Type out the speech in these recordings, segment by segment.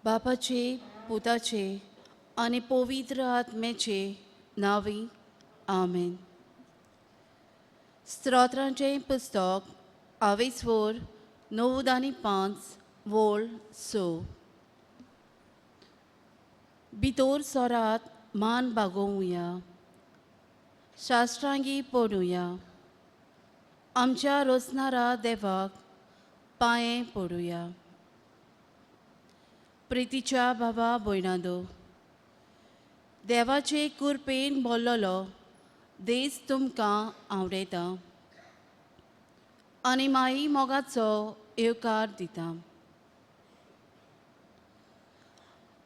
बापाचे, पुताचे आनी पवित्र आत्म्याचे नांवी, आमेन. स्तोत्रांचें पुस्तक आवेसवोर 95 वोळ 6. भितोर सोरात मान बागोवया, शास्त्रांगी पडुया, आमच्या रोसनारा देवाक पांये पडुया. प्रितीच्या बाबा भयणादो, देवाचे कुरपेन बोल्लोलो देस तुमकां आवडयता आनी माई मोगाचो येवकार दिता.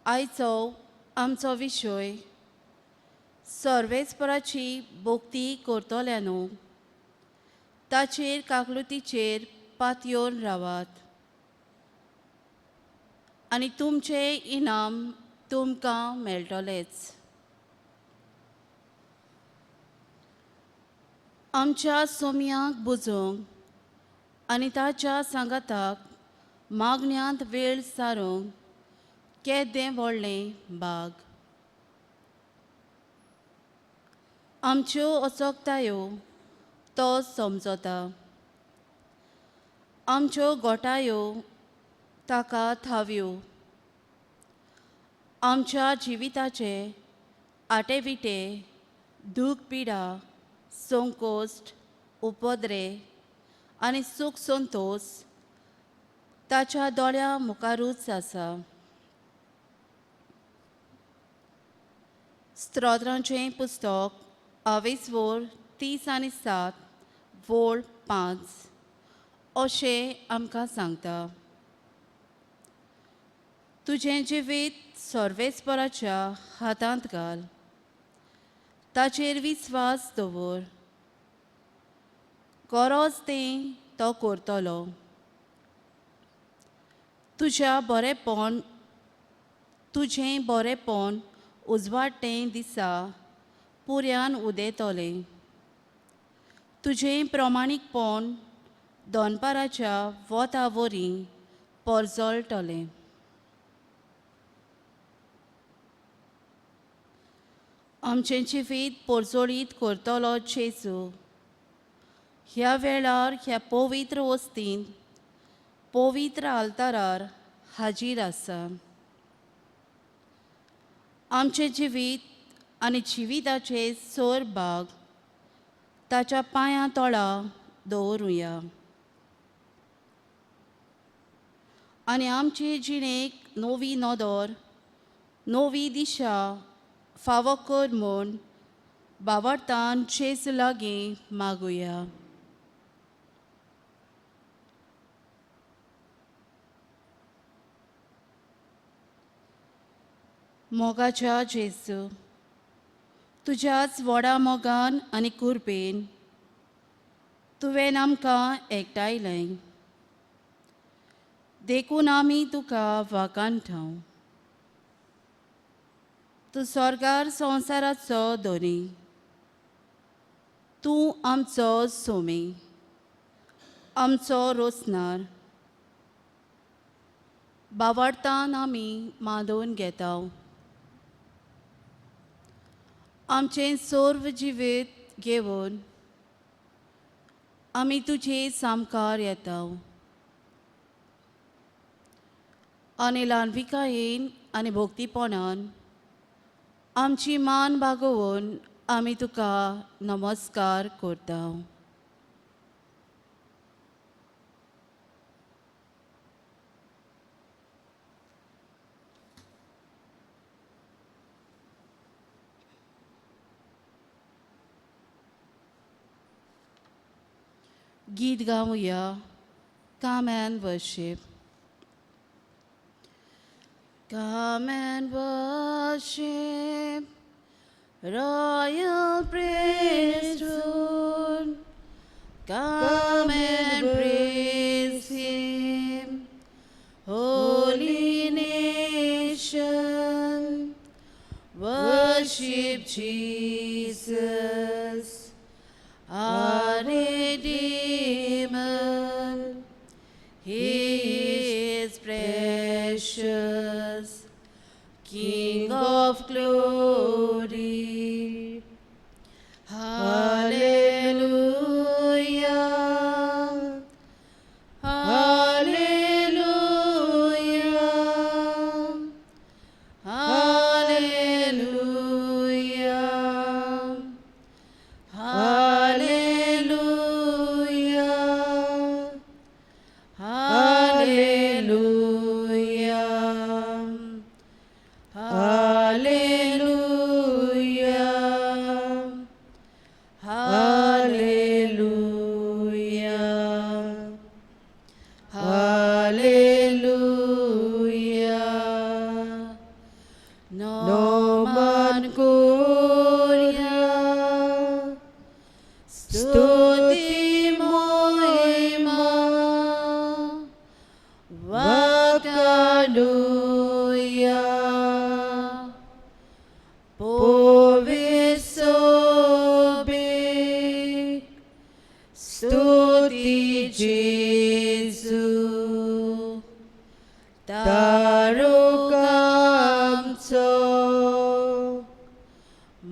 आयचो आमचो विशय सर्वेस्पराची भक्ती करतल्यानू ताचेर काकलुतीचेर पातयेवन रावात आनी तुमचें इनाम तुमकां मेळटलेंच. आमच्या सोम्याक बुजोवंक आनी ताच्या सांगाताक मागण्यांत वेळ सारूंक केदें व्हडलें बाग. आमच्यो अचकतायो तो समजता, आमच्यो गोटायो ताका थाव्यो. आमच्या जिविताचे आटेविटे, दूख पिडा, संकोश्ट, उपद्रे आनी सूख संतोश ताच्या दोळ्या मुखारूच आसा. स्तोत्रांचें पुस्तक आवेसवोर 30 आनी 7 वोळ 5 अशें आमकां सांगता. तुजें जिवीत सर्वेस्पराच्या हातांत घाल, ताचेर विस्वास दवर, गरज तें तो करतलो. तुज्या बरेपण तुजें बरेपण उजवाडटें दिसा पुऱ्यान उदेतलें. तुजें प्रमाणीकपण दनपाराच्या वोता वरी परजळटलें. आमचें जिवीत परजळीत करतलो जेजू ह्या वेळार ह्या पवित्र वस्तींत पवित्र आल्तारार हाजीर आसा. आमचें जिवीत आनी जिविताचे सोर भाग ताच्या पांयां तोळा दवरुया आनी आमचे जिणेक नवी नदर, नवी दिशा फावो कर म्हूण बावडतान जेजू लागीं मागुया. मोगाच्या जेजू, तुज्याच व्हडा मोगान आनी कुरपेन तुवें आमकां एकठांयलें, देखून आमी तुका वाखाणटाव. तूं स्वर्गार संवसाराचो धनी, तूं आमचो सोमी, आमचो रोसनार. बावडतान आमी मांदोवन घेता. आमचें सर्व जिवीत घेवन आमी तुजे सामकार येता आनी ल्हानविकायेन आनी भक्तीपणान आमची मान बागोवन आमी तुका नमस्कार करता. गीत गावया, Come and worship. Come and worship, royal priesthood. Come and praise Him, holy nation. Worship Jesus, our Redeemer. He is precious, of glory. Hallelujah, Hallelujah, Hallelujah, Hallelujah, Hallelujah, Hallelujah, Hallelujah, Hallelujah. No man Korea, Stuti moima, Vakaluya, Povisobi, Stuti Jesu, Tarukamso,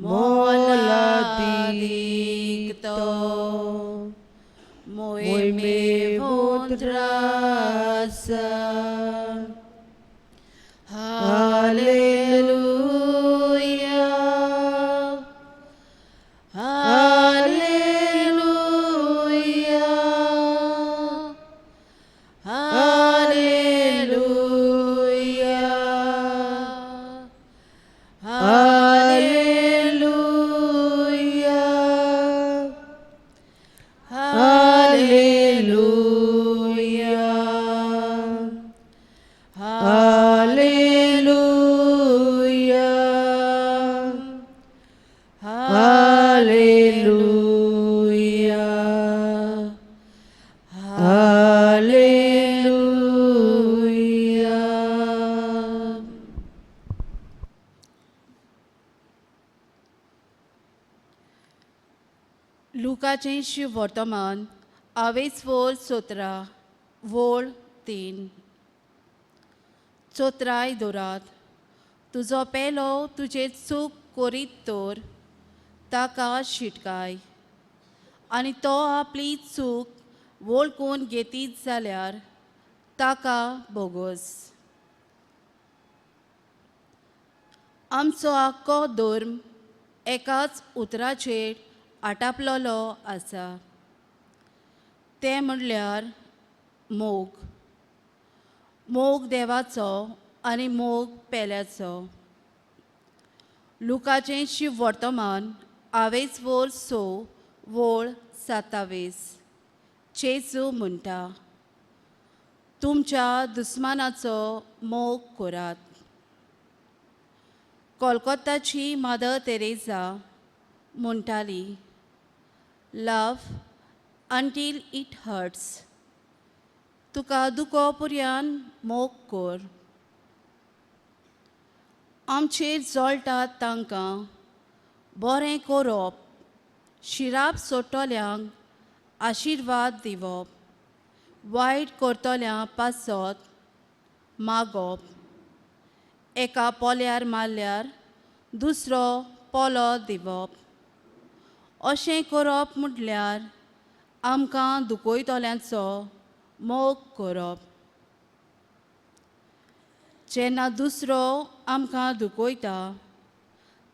Moladikto, Moime Vondrasa. Hallelujah, Hallelujah, Hallelujah, Hallelujah, Hallelujah, Hallelujah, Hallelujah, Hallelujah. लुकाचें Shiv वर्तमान आवेस वोर 17 वोळ 3. चोत्राय दवरात, तुजो पेलो तुजेर चूक करीत तर ताका शिटकाय, आनी तो आपली चूक वळखून घेतीत जाल्यार ताका बोगोस. आमचो आख्खो धर्म एकाच उतराचेर आटापलोलो आसा, तें म्हणल्यार मोग. मोग देवाचो आनी मोग पेल्याचो. लुकाचें शिव वर्तमान आवेस वोर 6 वोळ 27. जेजू म्हणटा, तुमच्या दुस्मानाचो मोग करात. कोलकोत्ताची मदर तेरेजा म्हणटाली, लव अंटील it hurts. तुका दुखो पुर्यान मोग कर. आमचेर जळटात तांकां बरें करप, शिराप सोडटल्यांक आशिर्वाद दिवप, वायट करतल्यां पासत मागप, एका पोल्यार मारल्यार दुसरो पोलो दिवप. अशें करप म्हटल्यार आमकां दुखयतल्यांचो मोग करप. जेन्ना दुसरो आमकां दुखयता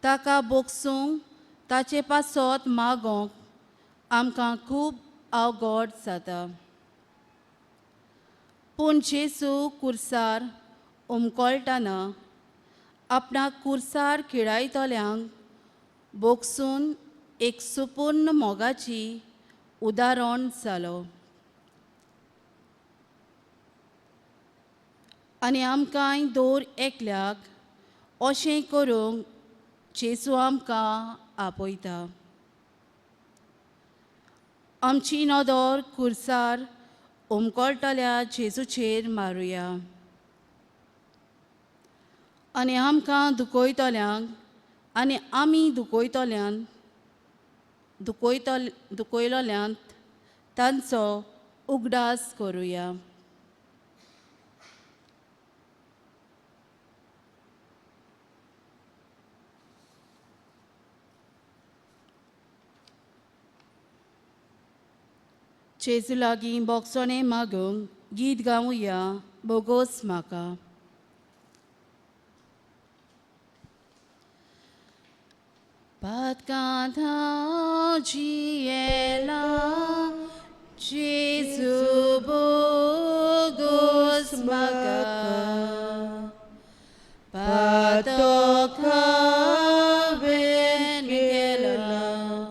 ताका बोगसूंक, ताचे पासत मागोंक आमकां खूब अवघड जाता. पूण जेजू कुर्सार उमकळटाना आपणाक कुर्सार खिळायतल्यांक बोगसून एक सुपूर्ण मोगाची उदाहरण जालो. आनी आमकांय दर एकल्याक अशें करूंक जेजू आमकां आपयता. आमची नदर कुर्सार उमकळटल्या जेजूचेर मारुया आनी आमकां दुखयतल्यांक आनी आमी दुखयतल्यांक दुखयलोल्यांत तांचो उगडास करुया. जेजू लागीं बोगसणें मागूंक गीत गावया बोगोस म्हाका. पातकांत हांव जियेलां जेजू बोगोस म्हाका. पातक हांवें केलां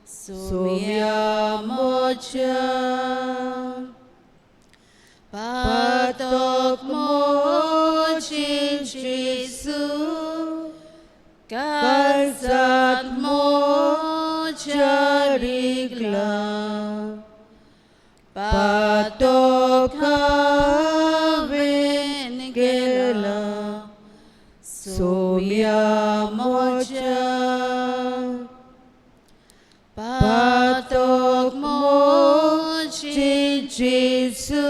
सोम्या म्हज्या. पातक म्हजें जेजू काळजांत म्हज्या रिगलां. पातक हांवें केलां सोम्या म्हज्या. पातक म्हजें जेजू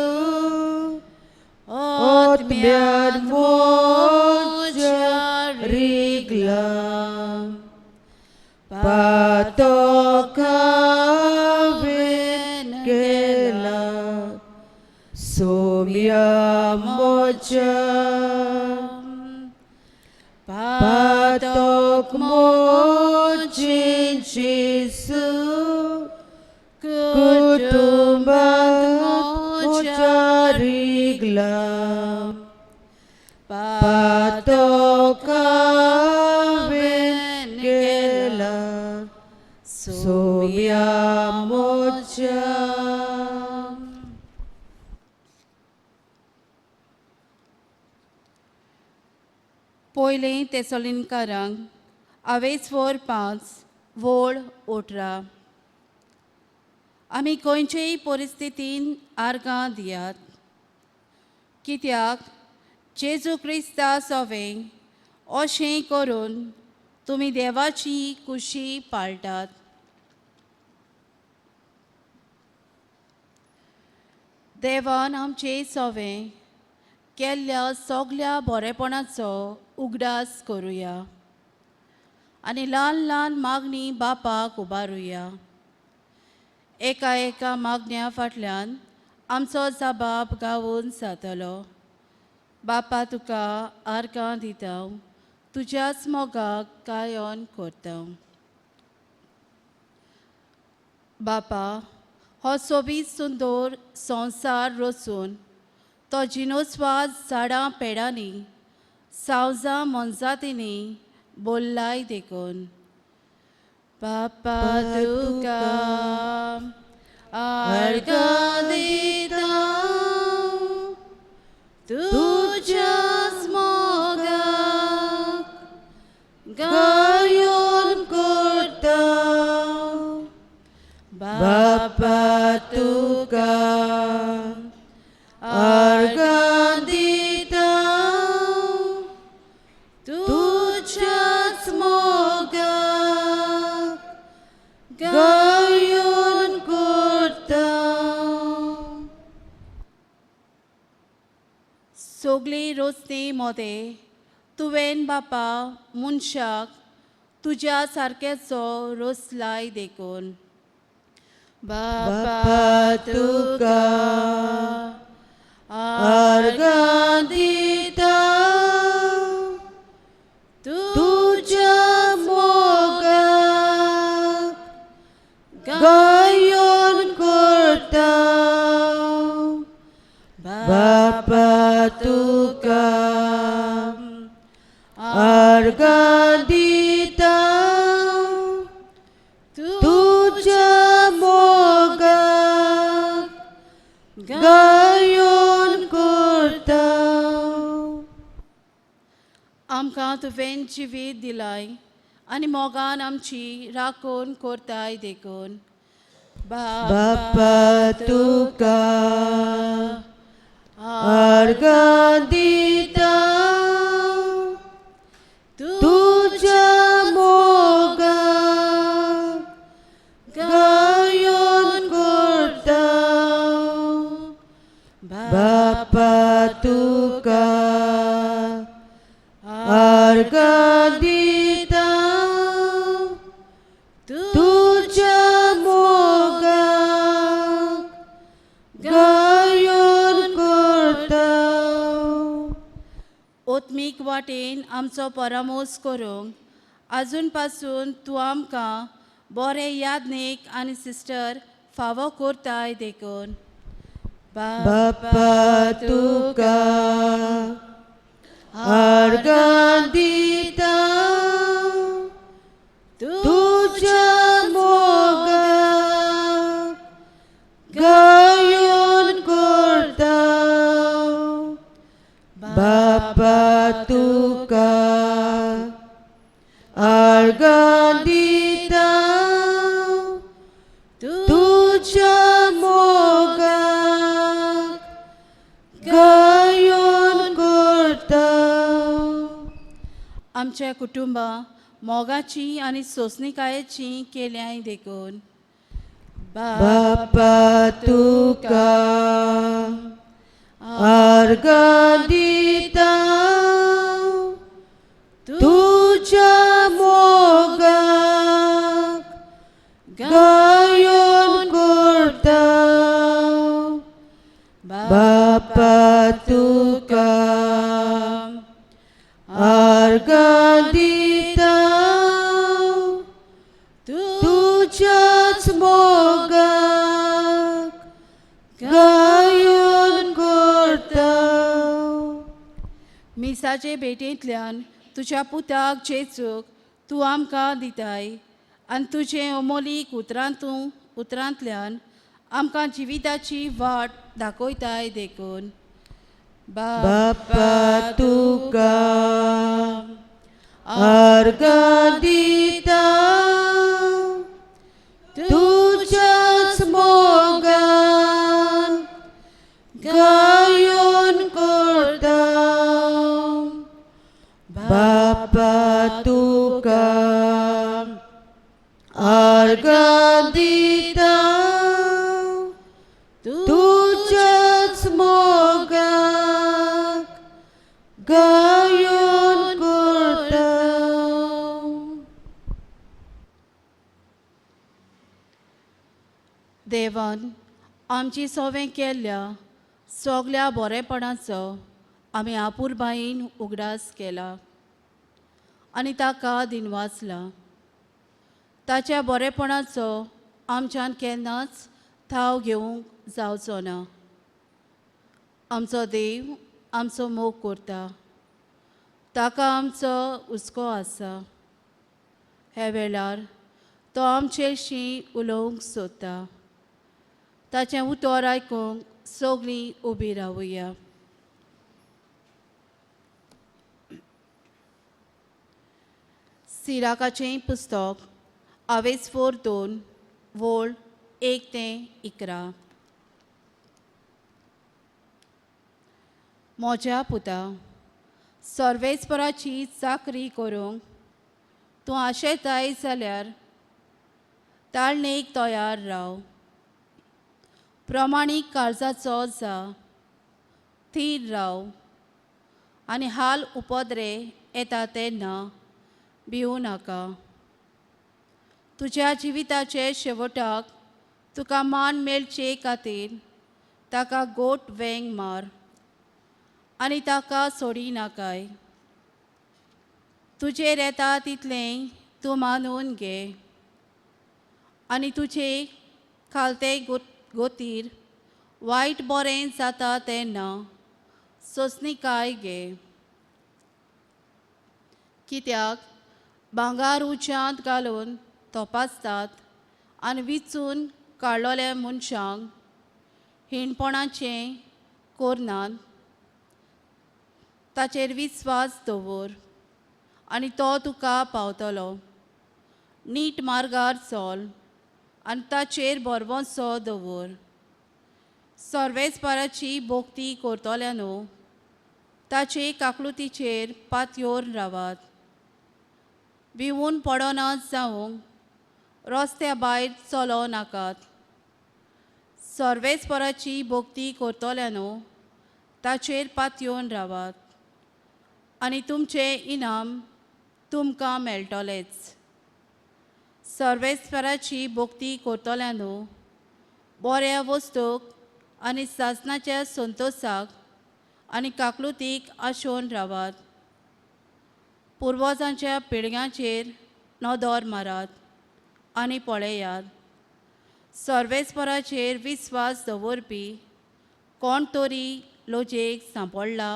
आत्म्यान म्हज्या रिगलां. पातक हांवें केलां सोम्या म्हज्या. पातक म्हजें जेजू कुटुंबांत म्हज्या रिगलां. पातक हांवें केलां सोम्या म्हज्या. पयलें तेसोलिनकारांक आवेस 4:5 वोळ 18. आमी खंयचेय परिस्थितीन आर्गां दियात कित्याक जेजू क्रिस्ता सोवें अशें करून तुमी देवाची कुशी पाळटात. देवान आमचे सोवें केल्ल्या सगल्या बरेपणाचो उगडास करुया आनी ल्हान ल्हान मागणी बापाक उबारुया. एका एका मागण्या फाटल्यान आमचो जबाब गावून जातलो. बापा तुका आर्गां दिता तुज्याच मोगाक गायन करता. बापा हो सोबीत सुंदर संवसार रचून तो जिनोस्वाद झाडां पेडांनी सावजां मोनजातींनी बोल्लाय देखून बापा तुका आर्गां दिता तुज्याच मोगाक गायन करता. बापा तुका आर्गां दिता तुज्याच मोगाक गायन करता. सगळी रोसणी मोदें तुवें बापा मनशाक तुज्या सारक्याचो रोसलाय देखून बापा तुका आर्गां दिता तुज्या मोगाक गायन करता. बापा तुका आर्गां दिता तुज्या मोगाक गायन करता. आमकां तुवें जिवीत दिलाय आनी मोगान आमची राखण करताय देखून बापा तुका आर्गां दिता तुज्या मोगाक गायन करता. बापा तुका आर्गां दिता तुज्या मोगाक नीक वाटेन आमचो परामोस करूंक आजून पासून तूं आमकां बरें यादनीक आनी सिस्टर फावो करताय देखून बापा तुका आर्गां दिता तुज्या मोगाक गायोन करता बापा तुका आर्गां दिता तुज्या मोगाक गायोन करता. आमच्या कुटुंबा मोगाची आनी सोंसणीकायेची केल्याय देखून बापा तुका आर्गां दिता तुज्या मोगाक गायोन करता बापा तुका आर्गां दिता तुज्याच मोगाक गायोन करता. मिसाचे भेटेंतल्यान तुज्या पुताक जेजूक तूं आमकां दिताय आनी तुजें अमोलीक उतरांतूं उतरांतल्यान आमकां जिविताची वाट दाखयताय देखून बापा तुका आर्गां दिता तुज्याच मोगान गायोन करता बापा तुका आर्गां दिता तुज्याच मोगाक गायोन करता. देवान आमची सोवें केल्ल्या सगल्या बरेपणाचो आमी आपुरबायेन उगडास केला आनी ताका दिनवासला. ताच्या बरेपणाचो आमच्यान केन्नाच थाव घेवंक जावचो ना. आमचो देव आमचो मोग करता, ताका आमचो हुस्को आसा. ह्या वेळार तो आमचेशी उलोवंक सोदता. ताचें उतर आयकूंक सगळीं उबी रावया. सिराकाचें पुस्तक आवेज 4 2 वोळ 1 ते 11. म्हज्या पुता, सर्वेस्पराची चाकरी करूंक तूं आशेताय जाल्यार ताळणेक तयार राव. प्रमाणीक काळजाचो जा, थीर राव आनी हाल उपद्रे येता तेन्ना भिवूं नाका. तुज्या जिविताचे शेवटाक तुका मान मेळचे खातीर ताका गोट वेंग मार आनी ताका सोडी नाकाय. तुजेर येता तितलें तूं मानून घे आनी तुजे खालते गोतीर वायट बरें जाता तेन्ना सोंसणीकाय घे. कित्याक भांगर उच्यांत घालून तपासतात आनी विचून काडलोल्या मनशांक हिणपणाचें करनात. ताचेर विस्वास दवर आनी तो तुका पावतलो. नीट मार्गार चल आनी ताचेर भरवंसो दवर. सर्वेस्पराची भोक्ती करतल्या न्हू ताचे काकलुतीचेर पातयोर रावात. भिवून पडना जावंक रस्त्या भायर चलो नाकात. सर्वेस्पराची भोक्ती करतल्या न्हू ताचेर पातयोन रावात आनी तुमचें इनाम तुमकां मेळटलेंच. सर्वेस्पराची भोक्ती करतल्या न्हू बऱ्या वस्तूक आनी सासणाच्या संतोसाक आनी काकलुतीक आशोवन रावात. पुर्वजांच्या पिळग्यांचेर नदर मारात आनी पळयात. सर्वेस्पराचेर विस्वास दवरपी कोण तरी लजेक सांपडला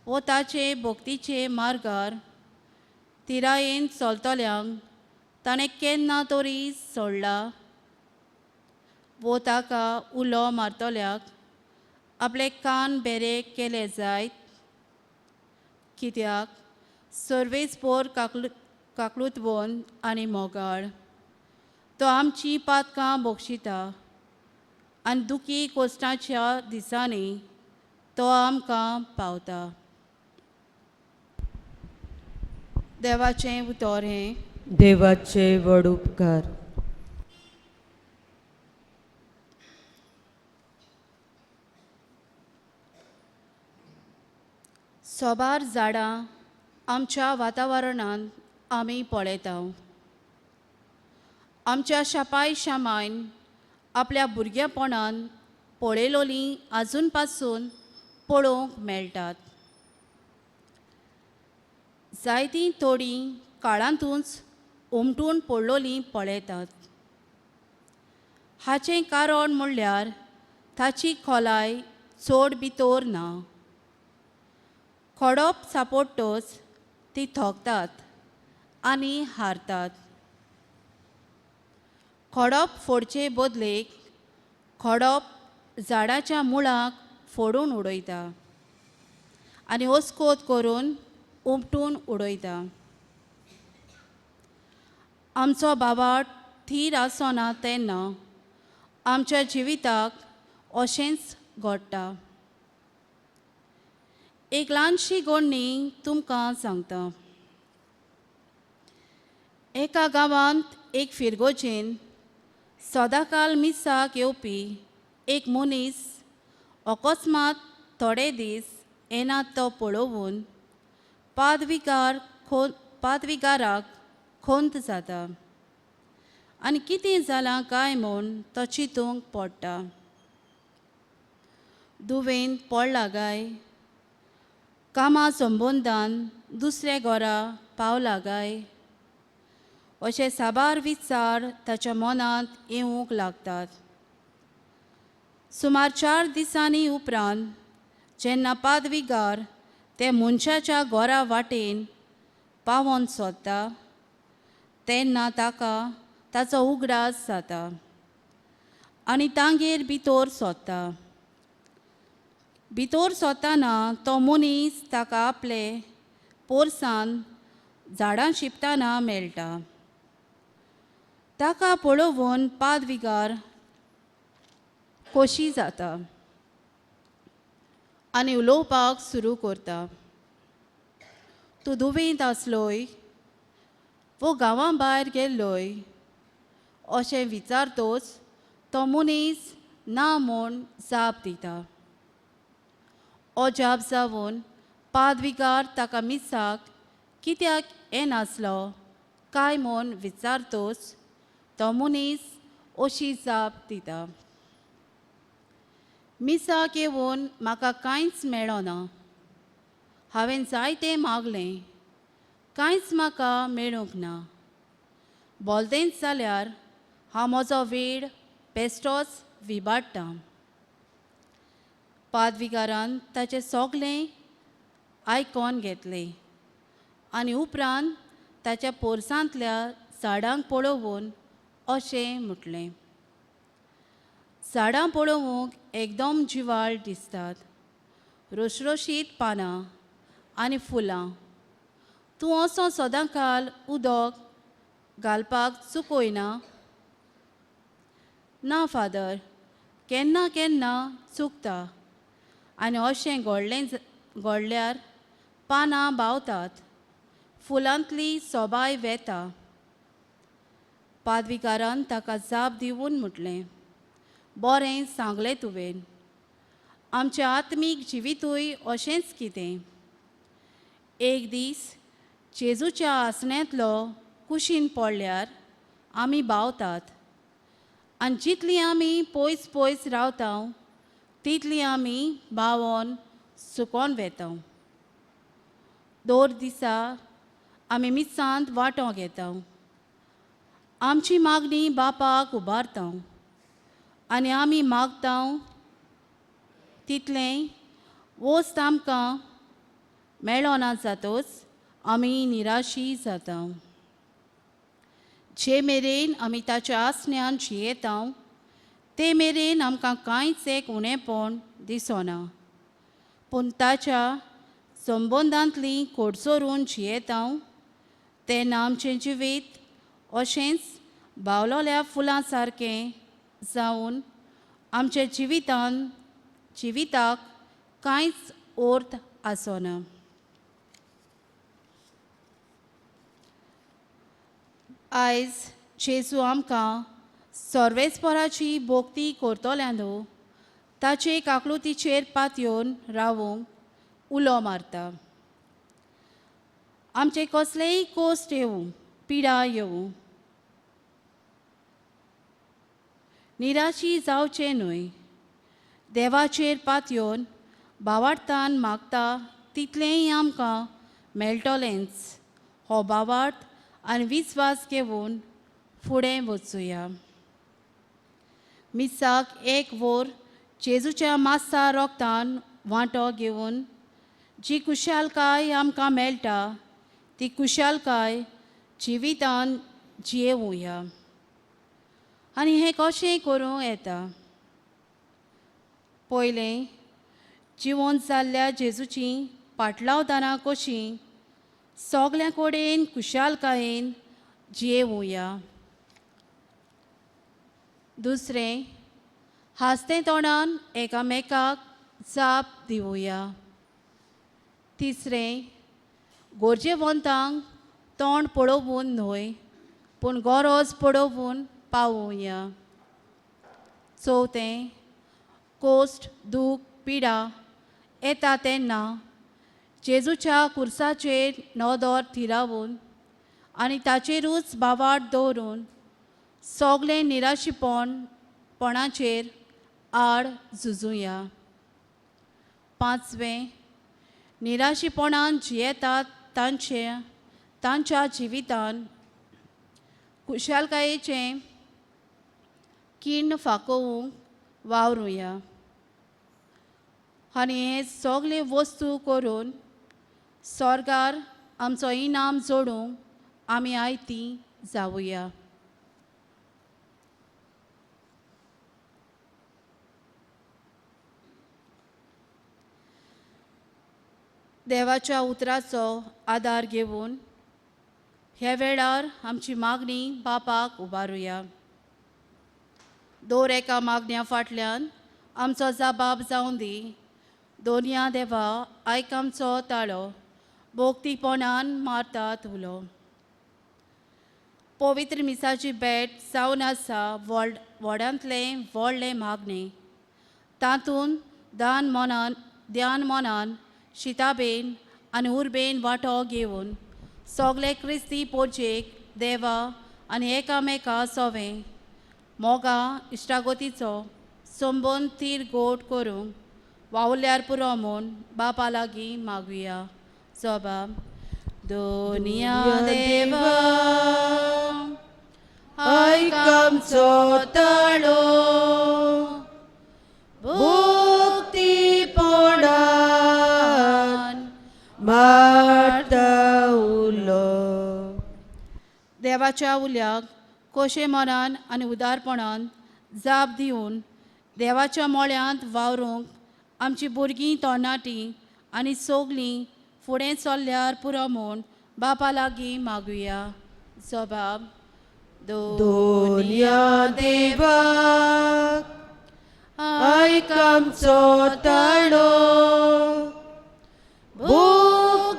वो ताचे भक्तीचे मार्गार तिरायेन चलतल्यांक ताणें केन्ना तरी सोडला वो ताका उलो मारतल्याक आपले कान बेरे केले जायत. कित्याक सर्वेस्पोर काकलुतवन आनी मोगाळ तो आमची पातकां बक्षिता आनी दुखी कोश्टाच्या दिसांनी तो आमकां पावता. देवाचें उतर हें. देवाचे व्हड उपकार. सोबार झाडां आमच्या वातावरणांत आमी पळयता. आमच्या शापाय शामायन आपल्या भुरगेपणान पळयलोलीं आजून पासून पळोवंक मेळटात. जायतीं थोडीं काळांतूच उमटून पडलोलीं पळयतात. हाचें कारण म्हणल्यार ताची खोलाय चड भितर ना. खडप सापडटच ती थकतात आनी हारतात. खडप फोडचे बदलेक खडप झाडाच्या मुळाक फोडून उडयता आनी ओस्कोत करून उमटून उडयता. आमचो बाबा थीर आसना तेन्ना आमच्या जिविताक अशेंच घडटा. एक ल्हानशी गोडणी तुमकां सांगता. एका गांवांत एक फिरगोजेन सदांकाल मिसाक येवपी एक मनीस अकस्मात थोडे दीस येना तो पळोवन पादविगाराक खंत जाता आनी कितें जालां काय म्हूण तो चिंतूंक पडटा. दुवेंत पडला काय, कामा संबंदान दुसऱ्या घरा पावला काय, अशे साबार विचार ताच्या मनांत येवंक लागतात. सुमार 4 दिसांनी उपरांत जेन्ना पादविगार ते मनशाच्या घरा वाटेन पावोन सोदता तेन्ना ताका ताचो उगडास जाता आनी तांगेर भितर सोदता. भितर सोदतना तो मनीस ताका आपले पोरसान झाडां शिंपतना मेळटा. ताका पळोवन पादविगार खोशी जाता आनी उलोवपाक सुरू करता. तूं दुबेंत आसलोय वो गांवां भायर गेल्लोय अशें विचारतोच तो मनीस ना म्हूण जाप दिता. अजाप जावन पादविगार ताका मिसाक कित्याक येनासलो काय म्हूण विचारतोच तो मनीस अशी जाप दिता, मिसाक येवन म्हाका कांयच मेळना, हांवें जायतें मागलें, कांयच म्हाका मेळूंक ना. बोलतेंच जाल्यार हांव म्हजो वेळ बेश्टोच विबाडटा. पादविगारान ताचें सगलें आयकोन घेतलें आनी उपरांत ताच्या पोरसांतल्या झाडांक पळोवन अशें म्हटलें, झाडां पळोवंक एकदम जिवाळ दिसतात, रोशरोशीत पानां आनी फुलां. तूं असो सदांकाल उदक घालपाक चुकयना? ना फादर, केन्ना केन्ना चुकता आनी अशें घडल्यार पानां बावतात, फुलांतली सोबाय वेता. पादविगारान ताका जाप दिवन म्हटलें, बरें सांगलें तुवें, आमचें आत्मीक जिवितूय अशेंच कितें. एक दीस जेजूच्या आसण्यांतलो कुशीन पडल्यार आमी बावतात आनी जितली आमी पयस पयस रावता तितली आमी बावोन सुकोन वेता. दर दिसा आमी मिसांत वांटो घेता, आमची मागणी बापाक उबारता आनी आमी मागता तितलें वस्त आमकां मेळना जातच आमी निराशी जाता। जे मेरेन आमी ताच्या आसण्यान जियेता ते मेरेन आमकां कांयच एक उणेपण दिसना, पूण ताच्या संबंदांतली कोडसोरून जियेता तेन्ना आमचें जिवीत अशेंच बावलोल्या फुलां सारकें जावन आमच्या जिवितान जिविताक कांयच अर्थ आसना। आयज जेजू आमकां सर्वेस्पराची भोक्ती करतल्यानो ताचे काकलुतीचेर पातयेवन रावूंक उलो मारता। आमचे कसलेय कोश्ट येवं, पिडा येवं, निराशी जावचें न्हय। देवाचेर पातयेवन भावार्थान मागता तितलेंय आमकां मेळटलेंच। हो भावार्थ आनी विस्वास घेवन फुडें वचुया। मिसाक एक वर जेजूच्या मासा रोगतान वांटो घेवन जी खुशालकाय आमकां मेळटा ती खुशालकाय जिवितान जियेवया। आनी हें कशें करूं येता? पयलें, जिवन जाल्ल्या जेजूची पाटलावदानां कशीं सगल्यां कडेन खुशालकायेन जियेवया। दुसरें, हांसतें तोंडान एकामेकाक जाप दिवया। तिसरें, गरजेवंतांक तोंड पळोवन न्हय पूण गरज पळोवन पावोवया। चवथें, कोश्ट दूख पिडा येता तेन्ना जेजूच्या कुर्साचेर नदर थिरावन आनी ताचेरूच भावार्थ दवरून सगळें निराशीपण पणाचेर आड झुजुया। पांचवें, निराशीपणान जियेतात तांचे तांच्या जिवितान खुशालकायेचें किण्ण फाकोवंक वावरुया आनी हे सगळे वस्तू करून स्वर्गार आमचो इनाम जोडूंक आमी आयती जावया। देवाच्या उतराचो आदार घेवन ह्या वेळार आमची मागणी बापाक उबारुया। दर एका मागण्या फाटल्यान आमचो जबाब जावं दी। दोनया देवा आयक आमचो ताळो, भोक्तीपणान मारतात उलो। पवित्र मिसाची भेट जावन आसा व्हडांतलें व्हडलें मागणें, तातूंत दान मनान ध्यान मनान शिताबेन आनी उर्बेन वांटो घेवन सगळे क्रिस्ती पोरजेक देवा आनी एकामेका सोवें मोगा इश्टागतीचो संबंद तीर गोट करूंक वावुरल्यार पुरो म्हूण बापा लागीं मागुया। जबाब दोनया देवा आयक आमचो ताळो, भोक्तीपणान मारता उलो। देवाच्या उल्याक कोशे मनान आनी उदारपणान जाप दिवन देवाच्या मोळ्यांत वावरूंक आमची भुरगीं तरणाटीं आनी सगलीं फुडें चल्ल्यार पुरो म्हूण बापा लागीं मागुया। जबाब दोनया देवा आयक आमचो ताळो, भोक्तीपणान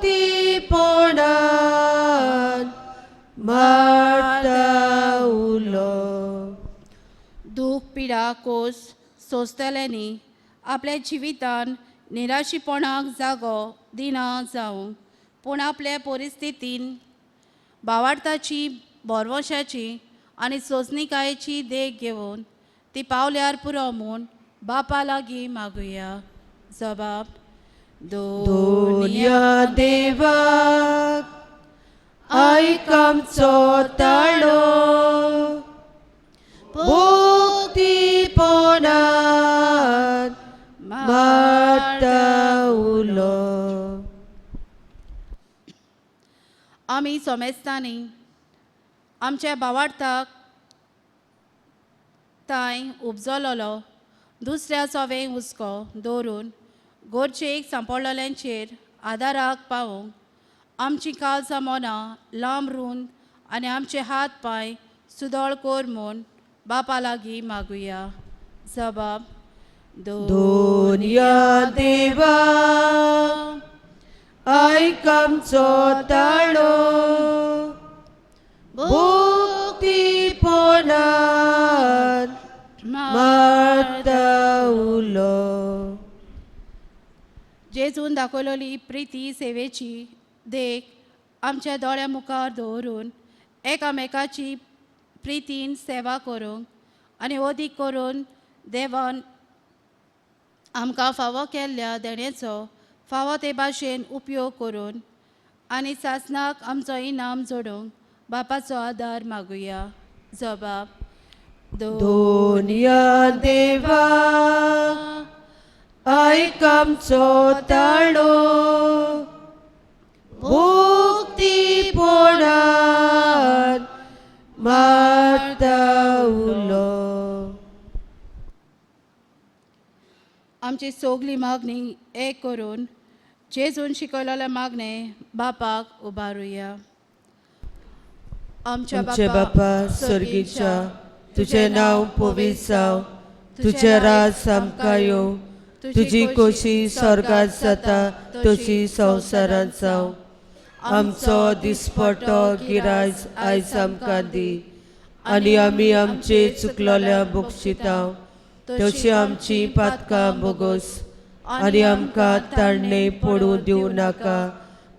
मारता उलो। दूख पिडा कोस सोंसतल्यांनी आपल्या जिवितान निराशीपणाक जागो दिना जावं, पूण आपल्या परिस्थितीन भावार्थाची भरवंशाची आनी सोंसणीकायेची देख घेवन ती पावल्यार पुरो म्हूण बापा लागीं मागुया। जबाब दोनया देवाक आयक आमचो ताळो मुक्तीपणान मारता उलो. आमी सोमेस्तांनी आमच्या भावार्थाक तांय उपजलोलो दुसऱ्या सोवे हुस्को दवरून गोरचेक सांपडलेल्यांचेर आदाराक पावोवंक आमची काळजां मनां लांब रूंद आनी आमचे हात पांय सुदळ कोर म्हूण बापा लागीं मागुया. जबाब. दोनया देवा आयक आमचो ताळो मुक्तीपणान मारता उलो. जेजून दाखयलेली प्रिती सेवेची देख आमच्या दोळ्या मुखार दवरून एकामेकाची प्रितीन सेवा करूंक आनी अदीक करून देवान आमकां फावो केल्ल्या देण्याचो फावो ते भाशेन उपयोग करून आनी सासणाक आमचो इनाम जोडूंक बापाचो आदार मागुया. जबाब. दोनया देवा आयक आमचो ताळो मुक्तीपणान मारता उलो. आमची सगली मागणी एक करून जेजून शिकयलेलें मागणें बापाक उबारुया. आमच्या आमचे बापा स्वर्गीच्या, तुजें नांव पवित्र जावं, तुजें राज आमकां येवं, तुजी खोशी स्वर्गात जाता तशी संवसारांत जावं. आमचो दिसपटो गिरायज आयज आमकां दी आनी आमी आमचे चुकलोल्या बक्षिता तशी आमची पातकां बोगोस आनी आमकां ताणणे पडूं दिवं नाका,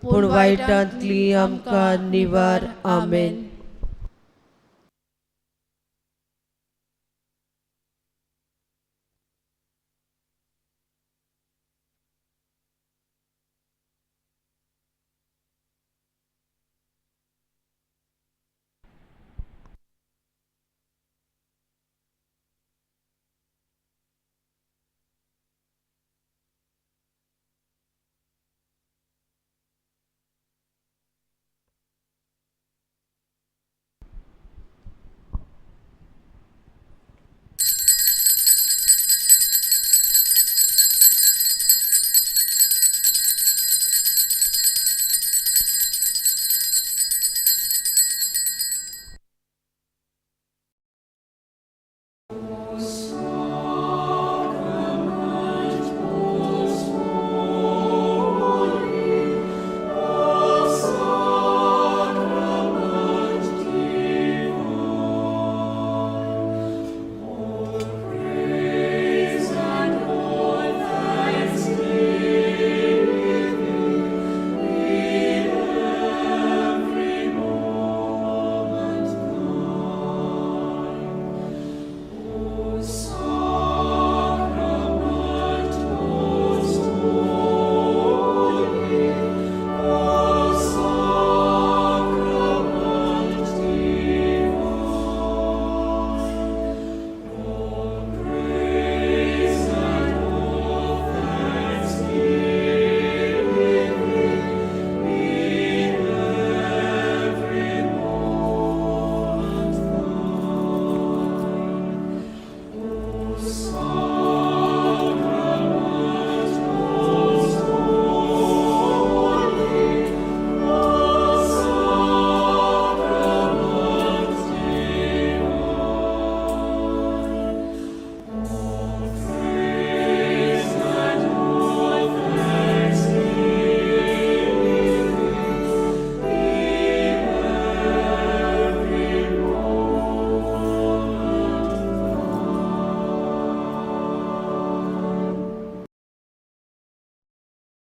पूण वायटांतली आमकां निवार. आमेन.